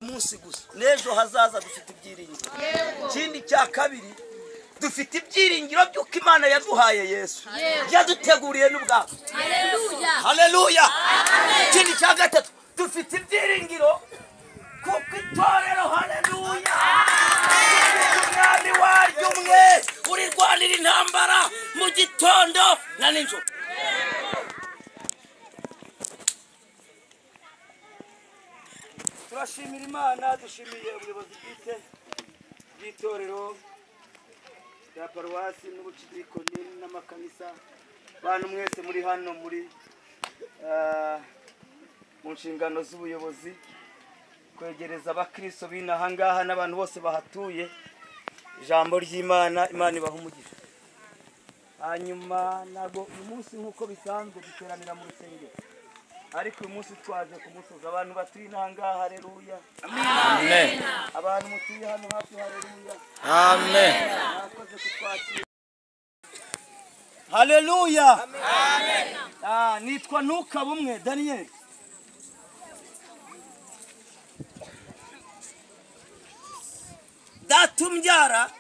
Munsi gusa n'ejo hazaza dufite ibyiringiro. Ikindi cya kabiri, dufite ibyiringiro by'uko Imana yaduhaye Yesu, yaduteguriye n'ubwabo. Haleluya. Ikindi cya gatatu, dufite ibyiringiro kuko itorero, haleluya, umwami waryo umwe urirwanira intambara mu gitondo na nijoro. Turashimira Imana, dushimiye ubuyobozi bwite bw'itorero rya paruwasi n'ubucidikoni n'amakanisa, bantu mwese muri hano muri mu nshingano z'ubuyobozi, kwegereza abakristo b'inaha ngaha n'abantu bose bahatuye ijambo ry'Imana. Imana ibaha umugisha. Hanyuma ntabwo uyu munsi nk'uko bisanzwe duteranira mu rusengero, ariko uyu munsi twaje kumusoza. Abantu batuye inaha ngaha, haleluya. Amen. Abantu mutuye hano hafi, haleluya. Amen. Mwakoze kutwakira. Haleluya. Amen. Nitwa Ntukabumwe Daniel. Data umbyara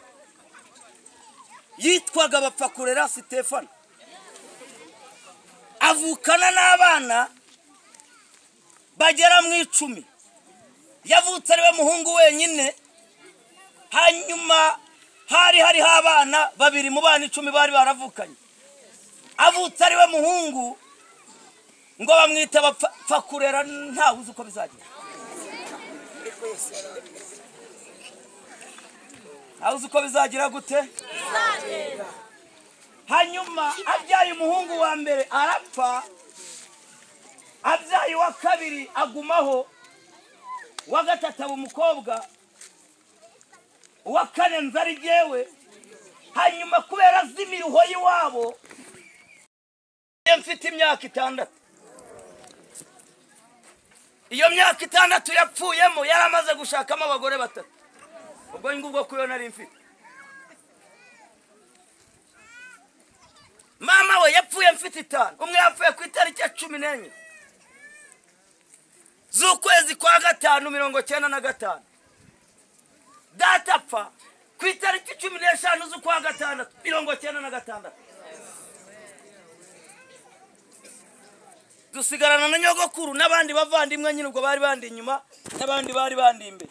yitwaga Bapfakurera Stefano, avukana n'abana bagera mu 10. Yavutse ari we muhungu wenyine. Hanyuma hari hariho abana babiri mu bana 10 bari baravukanye. Avutse ari we muhungu, ngo bamwita Bapfakurera, ntawe uzi uko bizagenda. Ntawe uzi uko bizagira gute. Hanyuma abyaye umuhungu wa mbere arapfa, abyaye wa kabiri agumaho, wa gatatu aba umukobwa, uwa kane nzari jyewe. Hanyuma kubera z'imiruho y'iwabo, mfite imyaka 6. Iyo myaka 6 yapfuyemo yari amaze gushakamo abagore 3. Ubwo ngubwo kuyo nari mfite. Mama we yapfuye mfite 5. Umwe yapfuye ku itariki ya 14 z'ukwezi kwa 5 95. Data apfa ku itariki 15 z'ukwa 6 96. Dusigarana na nyogokuru n'abandi bavandimwe nyine, ubwo bari bandi inyuma n'abandi bari bandi imbere.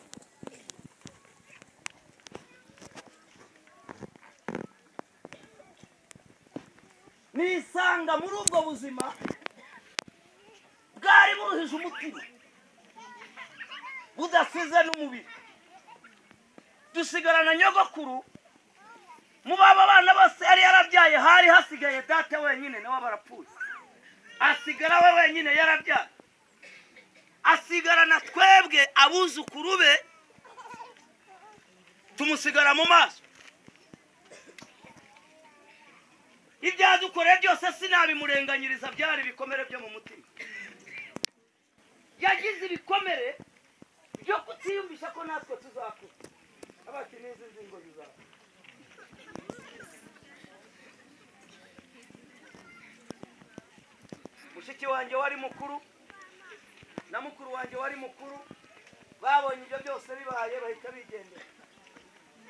Nisanga muri ubwo buzima bwari buruhije umutima, budasize n'umubiri. Dusigarana nyogokuru, mu baba bana bose yari yarabyaye hari hasigaye data wenyine, nawe barapfuye. Asigara we wenyine yarabyaye, asigarana twebwe abuzukuru be, tumusigara mu maso. Ibyadukoreye byose sinabimurenganyiriza, byari ibikomere byo mu mutima. Yagize ibikomere byo kutiyumvisha ko natwe tuzakura. Abati n'izi nzingo zizakura. Mushiki wanjye wari mukuru na mukuru wanjye wari mukuru babonye ibyo byose bibaye, bahita bigendera.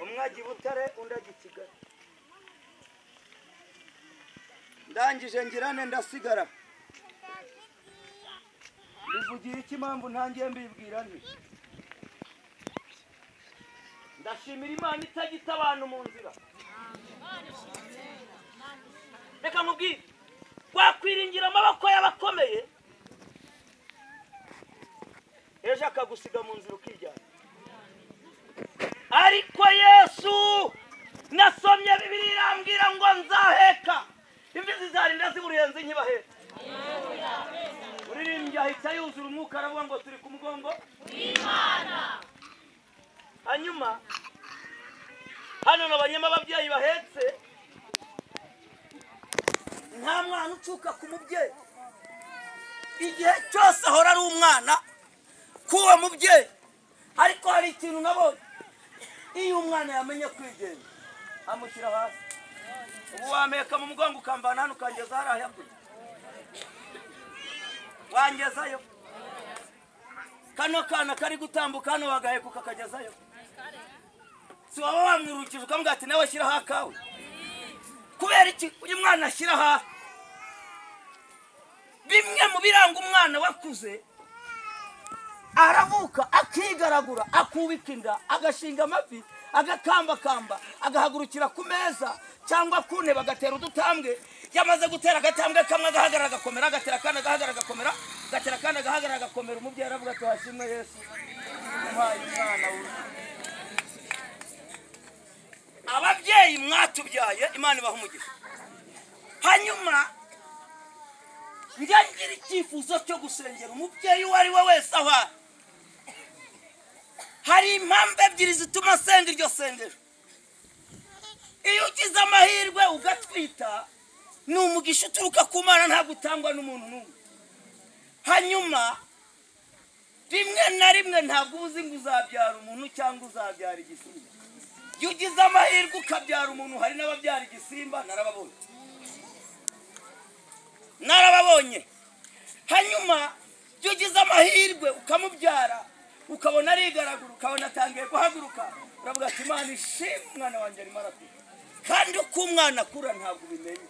Umwe ajya i Butare, undi ajya i Kigali. Ndangije ngirane ndasigara. Bivugira iki impamvu ntangiye mbibwira nti ndashimira Imana itagita abantu mu nzira. Reka nkubwire, wakwiringira amaboko y'abakomeye, ejo akagusiga mu nzira ukijyana. Ariko Yesu, nasomye Bibiliya irambwira ngo nzaheka imvi zizarinda ziburuyenzi nkibaheka. Uririmbyi ahita yuzura umwuka aravuga ngo turi ku mugongo w'Imana. Hanyuma hano nabanyema ababyeyi bahetse, nta mwana ucuka ku mubyeyi. Igihe cyose ahora ari umwana k'uwo mubyeyi. Ariko hari ikintu nabonye, iyo umwana yamenye kwigenga amushyira hasi. Ubu wameka mu mugongo ukamvana hano ukangeza hariya hakurya, wangezayo. Kano kana kari gutambuka hano wagaheka ukakagezayo. Si waba wamwirukije ukamubwira ati nawe shyiraho akawe. Kubera iki uyu mwana ashyiraho? Bimwe mu biranga umwana wakuze, aravuka akigaragura, akubika inda, agashinga amavi, agakambakamba, agahagurukira ku meza cyangwa ku ntebe, agatera udutambwe. Yamaze gutera agatambwe kamwe agahagarara agakomera, agatera akandi agahagarara agakomera, agatera akandi agahagarara agakomera. Umubyeyi aravuga ati hashimwe Yesu umpaye umwana wuzuye. Ababyeyi mwatubyaye, Imana ibaha umugisha. Hanyuma njya ngira icyifuzo cyo gusengera umubyeyi uwo ari we wese aho ari. Hari impamvu ebyiri zituma asenga iryo sengero. Iyo ugize amahirwe ugatwita, ni umugisha uturuka ku Mana, ntabwo utangwa n'umuntu n'umwe. Hanyuma rimwe na rimwe ntabwo uba uzi ngo uzabyara umuntu cyangwa uzabyara igisimba. Iyo ugize amahirwe ukabyara umuntu, hari n'ababyara igisimba, narababonye. Narababonye. Hanyuma iyo ugize amahirwe ukamubyara, ukabona arigaragura, ukabona atangiye guhaguruka, uravuga ati Imana ishimwe, umwana wanjye arimo arakura. Kandi uko umwana akura ntabwo ubimenya,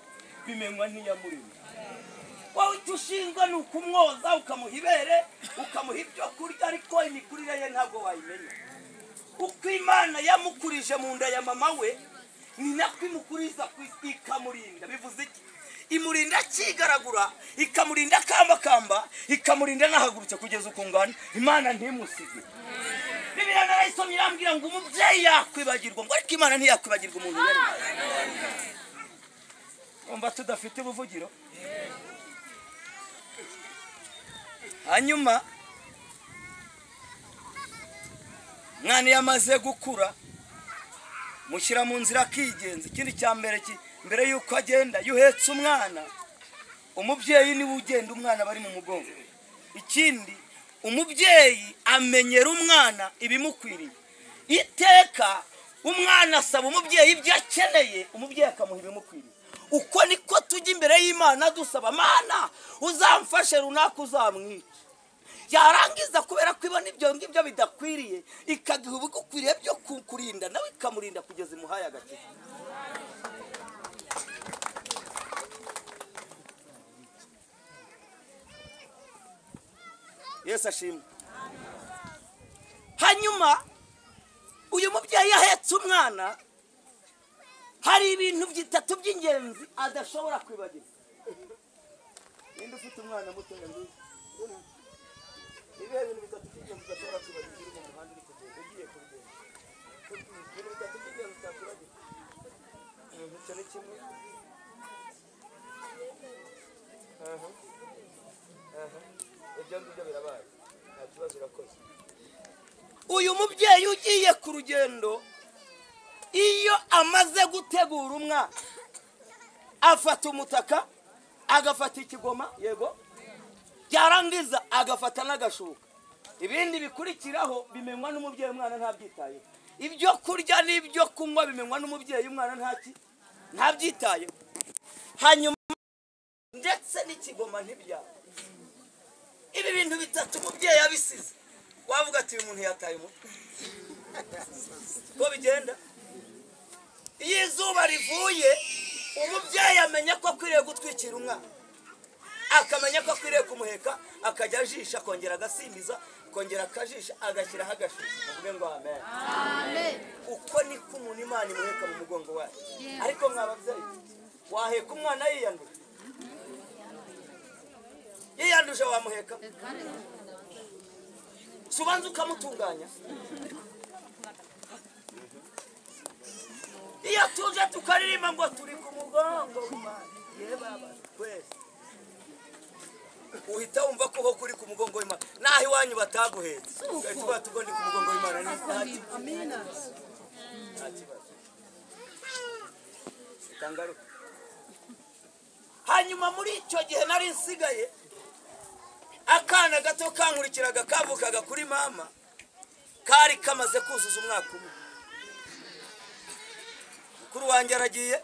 bimenywa n'Iyamuremye. Wowe icyo ushinzwe ni ukumwoza, ukamuha ibere, ukamuha ibyo kurya, ariko imikurire ye ntabwo wayimenya. Uko Imana yamukurije mu nda ya mama we, ni nako imukuriza ku isi, ikamurinda. Bivuze iki? Imurinda akigaragura, ikamurinda akambakamba, ikamurinda anahagurutse kugeza uko ungana. Imana ntimusige. Bibiliya narayisomye irambwira ngo umubyeyi yakwibagirwa, ngo ariko Imana ntiyakwibagirwa umuntu yari. Umva tudafite ubuvugiro. Hanyuma mwana iyo amaze gukura, mushyira mu nzira akigenza. Ikindi cya mbere, mbere y'uko agenda, iyo uhetse umwana, umubyeyi niwe ugenda, umwana bari mu mugongo. Ikindi, umubyeyi amenyera umwana ibimukwiriye. Iteka umwana asaba umubyeyi ibyo akeneye, umubyeyi akamuha ibimukwiriye. Uko niko tujya imbere y'Imana dusaba, Mana uzamfashe runaka uzamwica. Yarangiza kubera ko ibona ibyo ngibyo bidakwiriye, ikaguha ibigukwiriye byo kukurinda, nawe ikamurinda kugeza imuhaye agakiza. Yesu ashimwe. Hanyuma uyu mubyeyi ahetse umwana, hari ibintu bitatu by'ingenzi adashobora kwibagirwa. Ninde ufite umwana muto ngwiye? Ibihe bintu bitatu by'ingenzi udashobora kwibagirwa uri mu muhanda uri kugenda, ugiye kugenda. Ibintu bitatu by'ingenzi utakwibagirwa. Icyo ni kimwe. Ibyo ngibyo birabaye, nta kibazo, urakoze. Uyu mubyeyi ugiye ku rugendo, iyo amaze gutegura umwana, afata umutaka, agafata ikigoma, yego, yarangiza agafata n'agashuka. Ibindi bikurikiraho bimenywa n'umubyeyi, umwana ntabyitayeho. Ibyo kurya n'ibyo kunywa bimenywa n'umubyeyi, umwana ntabyitayeho. Hanyuma ndetse n'ikigoma ntibyaba. Ibi bintu bitatu umubyeyi abisize, wavuga ati uyu muntu yataye umutwe. Ko bigenda? Iyo izuba rivuye, umubyeyi amenya ko akwiriye gutwikira umwana, akamenya ko akwiriye kumuheka, akajya ajisha, akongera agasimbiza, akongera akajisha, agashyiraho agashuka. Muvuge ngo amen. Uko niko umuntu Imana imuheka mu mugongo wayo. Ariko mwa babyeyi, waheka umwana yiyanduje? Yiyanduje wamuheka? Si ubanza ukamutunganya? Iyo tuje tukaririmba ngo turi ku mugongo w'Imana, ye baba twese, uhita wumva ko kuri ku mugongo w'Imana. Naho iwanyu bataguhetse, ugahita uvuga ati ubwo ndi ku mugongo w'Imana, ni nta kibazo. Reka ngaruke. Hanyuma muri icyo gihe nari nsigaye, akana gato kankurikiraga kavukaga kuri mama, kari kamaze kuzuza umwaka umwe. Mukuru wanjye aragiye,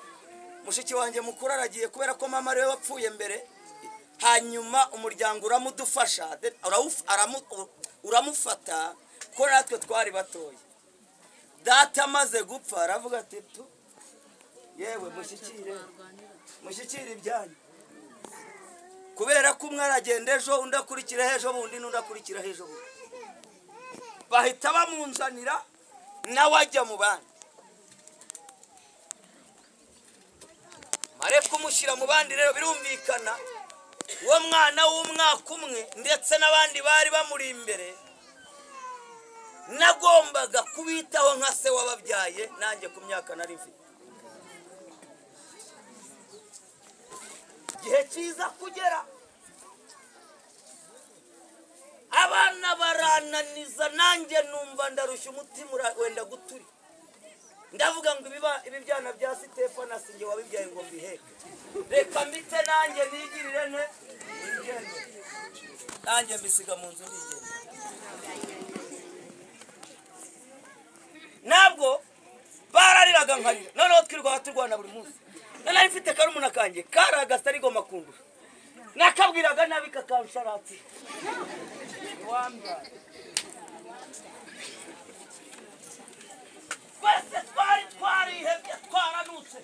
mushiki wanjye mukuru aragiye, kubera ko mama ariwe wapfuye mbere. Hanyuma umuryango uramudufasha, uramufata ko natwe twari batoya. Data amaze gupfa aravuga ati tu yewe mushyikire ibyanyu, kubera ko umwe aragenda ejo, undi akurikira ejo bundi, n'undi akurikira ejo bundi. Bahita bamunzanira nawe ajya mu bandi. Mare kumushyira mu bandi rero birumvikana uwo mwana w'umwaka umwe ndetse n'abandi bari bamuri imbere nagombaga kubitaho nka se wababyaye nanjye ku myaka nari mfite. Igihe cyiza kugera abana barananiza, nanjye numva ndarushya umutima wenda guturi. Ndavuga ngo ibi byana bya Sitefana sinjye wabibyaye ngo mbiheke, reka mbite nanjye nigirire ne nigende, nanjye mbisiga mu nzu nigende. Ntabwo barariraga nkarira, noneho twirirwaga turwana buri munsi. Nari mfite karumuna kanjye karagasa ariko makundura, nakabwiraga nabi kakansharatsi wambyaye. Twese twari twarihebye twaranutse.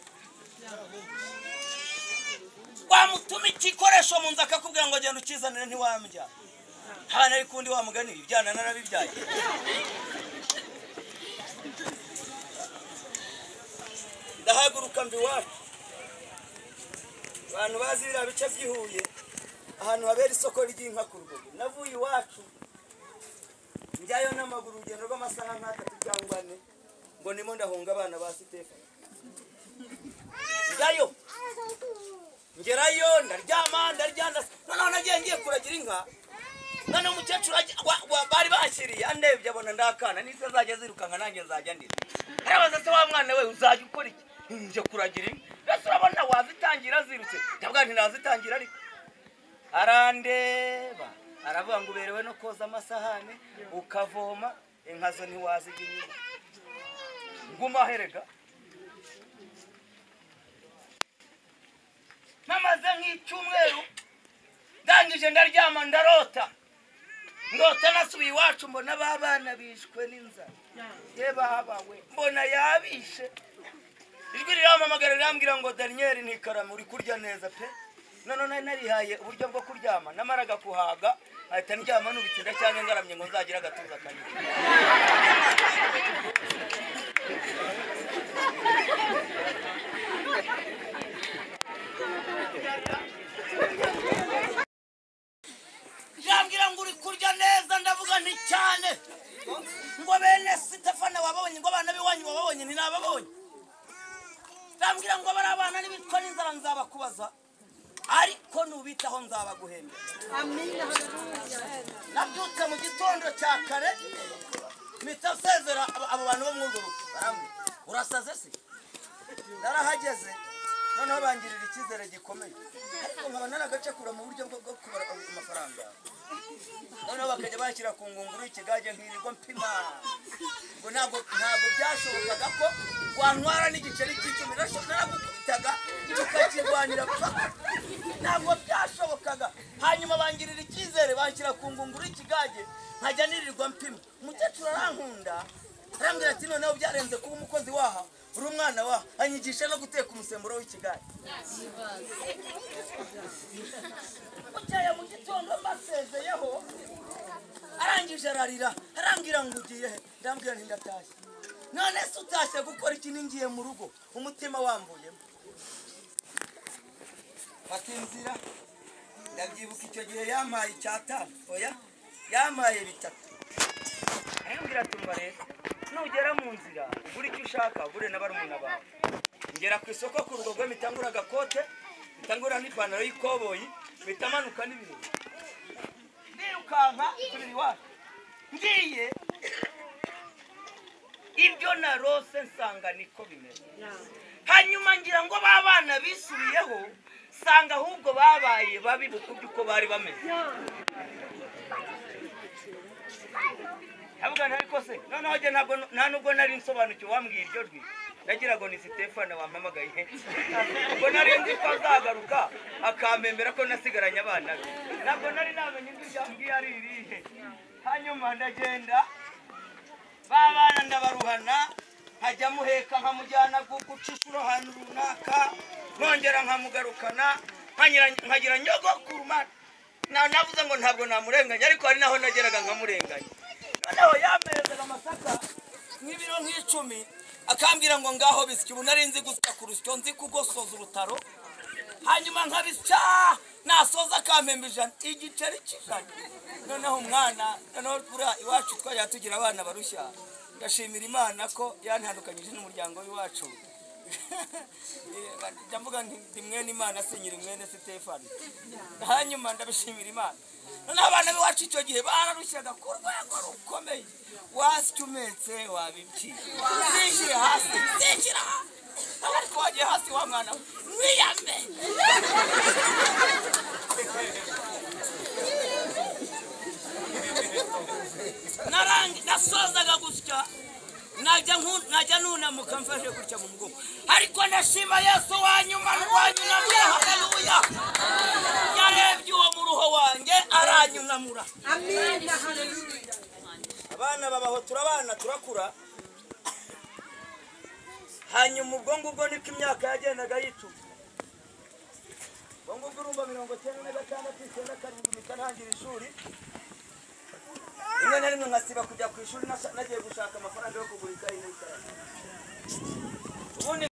Wamutuma igikoresho mu nzu akakubwira ngo genda ukizanire ntiwambya. Hano ariko undi wamugani ibyana narabibyaye. Ndahaguruka mbi iwacu. Abantu bazi biriya bice by'ihuye ahantu habera isoko ry'inka ku Rugogo. Navuye iwacu njyayo n'amaguru urugendo rw'amasaha nk'atatu cyangwa ane, ngo ndimo ndahunga abana ba Sitefano. Njyayo ngerayo ndaryama ndaryana, noneho nagiye ngiye kuragira inka. Noneho umukecuru bari bashyiriye andebye abona ndakana nise azajya zirukanka nanjye nzajya ndira. Arabaza se wa mwana we uzajya ukora iki? Nje kuragira inka. Mbese urabona wazitangira zirutse? Ndavuga nti nazitangira ariko. Arandeba aravuga ngo uberewe no koza amasahane ukavoma inka zo ntiwazijya inyuma. Nguma herega namaze nk'icyumweru ndangije ndaryama ndarota. Ndota nasubiye iwacu mbona babana bishwe n'inzara, ye babawe mbona yabishe. Ijwi rirampamagara rirambwira ngo Daniel ntikarame uri kurya neza pe. None nari narihaye uburyo bwo kuryama, namaraga kuhaga ahita ndyama n'ubitsinda cyangwa ngaramye ngo nzagira agatuza kanini. Yambwira ngo uri kurya neza, ndavuga nti cyane. Ngo bene Sitefana wababonye, ngo abana b'iwanyu wababonye, nti nababonye. Ndambwira ngo bari abana n'ibitwa n'inzara nzabakubaza, ariko nubitaho nzabaguhembera. Amina, haleluya. Nabyutse mu gitondo cya kare mpita nsezera abo bantu bo mu rugo barambwira urasaze se? Narahageze noneho bangirira icyizere gikomeye, ariko nkaba naragacakura mu buryo bwo kubara amafaranga. Noneho bakajya bashyira ku ngunguru y'ikigage nkirirwa mpima, ngo ntabwo byashobokaga ko wantwara n'igiceri cy'icumi, naragukubitaga tukakirwanira paka, ntabwo byashobokaga. Hanyuma bangirira icyizere banshyira ku ngunguru y'ikigage nkajya nirirwa mpima. Umukecuru arankunda arambwira ati noneho byarenze kuba umukozi waha uri umwana waha, anyigisha no guteka umusemburo w'ikigage. Bukeye mu gitondo mbasezeyeho arangije ararira arambwira ngo ugiye he? Ndambwira nti ndatashye. None se utashye gukora iki? Ningiye mu rugo umutima wambuyemo. Fata inzira. Ndabyibuka icyo gihe yampaye icyatanu, oya yampaye bitatu. Arambwira ati umva rero nugera mu nzira ugure icyo ushaka ugure na barumuna bawe. Ngera ku isoko ku Rugogo mpita agakote, mpita n'ipantaro y'ikoboyi, mpita manuka n'ibirenge ndirukanka nsubira iwacu. Ngiye ibyo narose nsanga niko bimeze. Hanyuma ngira ngo babana bisubiyeho, sanga ahubwo babaye babi bukubye uko bari bameze. Ndavuga nti ariko se noneho njye ntabwo nta nubwo nari nsobanukiwe wambwiye iryo jwi. Nagira ngo ni Stefano wampamagaye, ubwo nari nzi ko azagaruka akampembera ko nasigaranye abana be, ntabwo nari namenye ijwi ryambwiye ari irihe. Hanyuma ndagenda, ba bana ndabaruhana, nkajya muheka nkamujyana guca inshuro ahantu runaka, nkongera nkamugarukana, nkagira nyogokuru. Navuze ngo ntabwo namurenganya, ariko hari naho nageraga nkamurenganya. Noneho yamperezaga amasaka nk'ibiro nk'icumi, akambwira ngo ngaho bisya. Ubu nari nzi gusya ku rusyo, nzi kugosoza urutaro, hanyuma nkabisya, nasoza akampemba 100, igiceri cy'ijana. Noneho umwana, noneho buriya iwacu twajya tugira abana barushya. Ndashimira Imana ko yantandukanyije n'umuryango w'iwacu. Ndavuga nti ndi mwene Imana, sinyiri mwene Stefano. Hanyuma ndabishimira Imana. Noneho abana b'iwacu icyo gihe bararushyaga ku rwego rukomeye. Wasya umetse wabibyiye, zishyire hasi, zishyira hasi, ariko wagiye hasi wa mwana we mwiyame. Nasozaga gusya, najya nunamuka mfashe gutya mu mugongo, ariko ndashima Yesu wanyuma wanyunamye. Haleluya! Yarebye uwo muruho wanjye aranyunamura. Amina, haleluya. Abana babaho, turabana, turakura. Hanyuma ubwo ngubwo niko imyaka yagendaga yicuma. Ubwo ngubwo urumva 96, 97 mpita ntangira ishuri. Rimwe na rimwe nkasiba kujya ku ishuri nagiye gushaka amafaranga yo kugura ikayi n'ikaramu. Ubundi